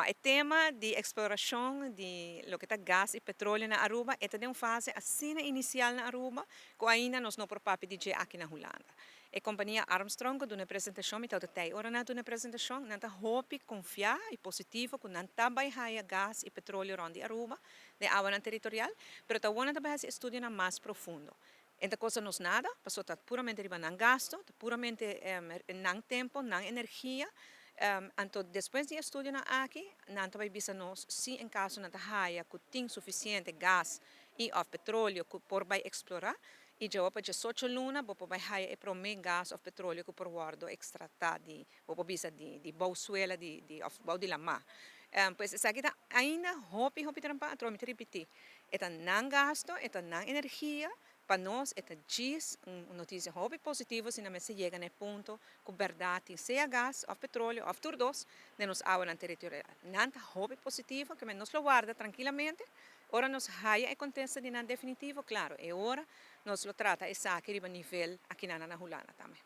E tema di exploracion di loke ta gas y petroleo na Aruba ta den un fase asina inicial na Aruba, cu ainda nos no por papia di dje aki na Hulanda. E compania Armstrong a duna presentacion, mi tabata ora nan a duna presentacion, nan ta hopi confia y positivo cu nan tambe haya gas y petroleo rond di Aruba, den awa territorial, pero ta nan tambe estudio mas profundo. E no ta costa nos nada, paso ta puramente riba nan gasto, ta puramente nan tempo, nan energia. Anto, despues di estudio nan aki, nan tambe bisa nos, si en caso nan ta haya cu tin suficiente gas y of petroleo cu por bay explora, y ya pa 18 luna, bo por bay haya e prome gas of petroleo cu por wordo extracta di, bo por bisa di bou suela di of bou di lama. Pues esaki ta ainda hopi hopi trempan, anto mi ta ripiti. E ta nan gasto, e ta nan energia, pa nos e ta djis un noticia hopi positivo si nan yega na punto cu berdad sea gas of petroleo of tur dos den nos awa territorial. Nan ta hopi positivo cu nos lo warda trankilamente. Ora nos haya e contesta di nan definitivo, claro, e ora nos lo trata esaki riba nivel aki na Hulanda tambe.